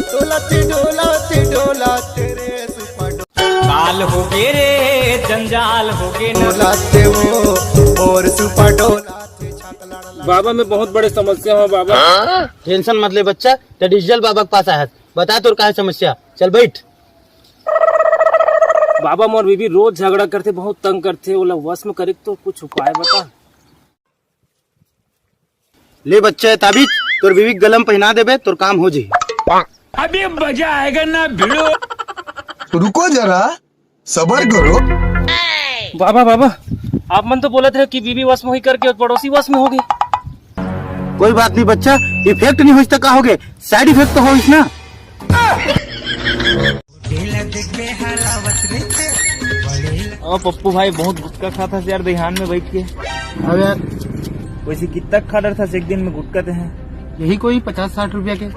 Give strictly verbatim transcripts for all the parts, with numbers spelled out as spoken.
डोलाते डोलाते डोलाते रे सुपर डोलाते, काल हो गे रे, जंजाल हो गे ना। डोलाते वो और सुपर डोलाते छात लड़ा। बाबा, मैं बहुत बड़े समस्या हूँ बाबा। टेंशन मत ले बच्चा, ते डिजिटल बाबा के पास आया है। बता तोर का है समस्या, चल बैठ। बाबा, मोर बीबी रोज झगड़ा करथे, बहुत तंग करथे, ओला वश में करे के तो कुछ उपाय बता। ले बच्चा, ये ताबीज तोर बीबी के गला में पहिना देबे, तोर काम हो जाही। अभी मजा आएगा ना भिड़ो। रुको जरा, सबर करो। बाबा, बाबा, आप मन तो बोलत रहे कि बीबी वश में होही करके, पड़ोसी वश में हो गे। कोई बात नहीं बच्चा, इफेक्ट नहीं होइस त का हो गे, साइड इफेक्ट तो होइस ना। ओ पप्पू भाई, बहुत गुटखा खाथस यार, दहियान में बैठ के। अब यार, वैसे कितना खा डरथस एक दिन में गुटखा ते हैं? यही कोई पचास साठ रुपया के।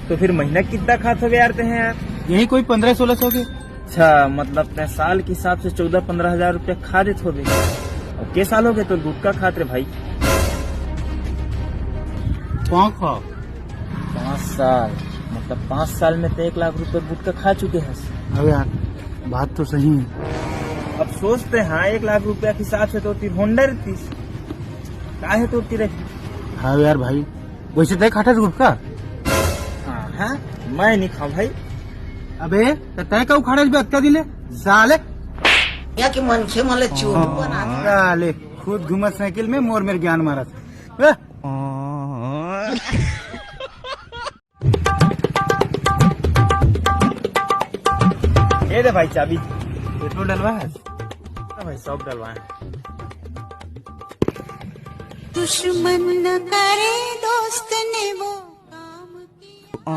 तो फिर महीना कितना खात होबे यार ते हैं यार? यही कोई पन्द्रह सोलह सौ के। अच्छा, मतलब ते साल के हिसाब से चौदह पन्द्रह हजार रुपया खा देत होबे। अब के साल हो गए तो गुटखा खात रे भाई? पाँच साल। पाँच साल? मतलब पाँच साल में तो एक लाख रुपया गुटखा खा चुके हस। अब यार, बात तो सही है। अब सोचते हैं, एक लाख रुपया के हिसाब से तो तीर होंडा रहतीस। का है तो तीर? हाँ यार भाई, वैसे तय खाटा गुटखा? हाँ, हाँ, मैं नहीं खाऊं भाई। अबे, त तय का उखाड़े बे अतका दिले? साले। या कि मनखे मन ल चोर बनाथे। साले, खुद घूमत साइकिल में मोर मेर ज्ञान मारत। ए! ये दे भाई चाबी। पेट्रोल डलवा है? हाँ भाई, सब डलवा है। दुश्मन न करे दोस्त ने वो काम किया है।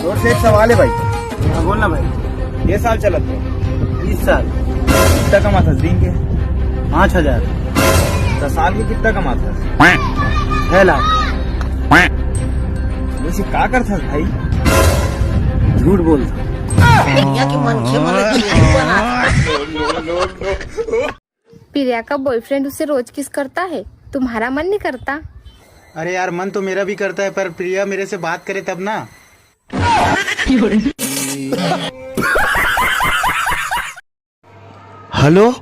तोर से एक सवाल है भाई। हाँ, बोल ना भाई। ये साल चलत है? बीस साल। कितना कमाथस दिन के? पाँच हजार। तो साल के कितना कमाथस? छह लाख। वैसे का करथस भाई? झूठ बोल। या कि मनखे मन ल चोर बनाथे। प्रिया का बॉयफ्रेंड उसे रोज किस करता है, तुम्हारा मन नहीं करता? अरे यार, मन तो मेरा भी करता है, पर प्रिया मेरे से बात करे तब ना। हेलो,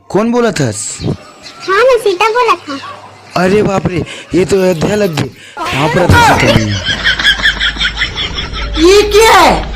कौन बोलत हस? हाँ, मैं सीता बोलत हूँ। अरे बाप रे, ये तो अयोध्या लग गए। कहाँ पर रहता सीता मैया? ये क्या है?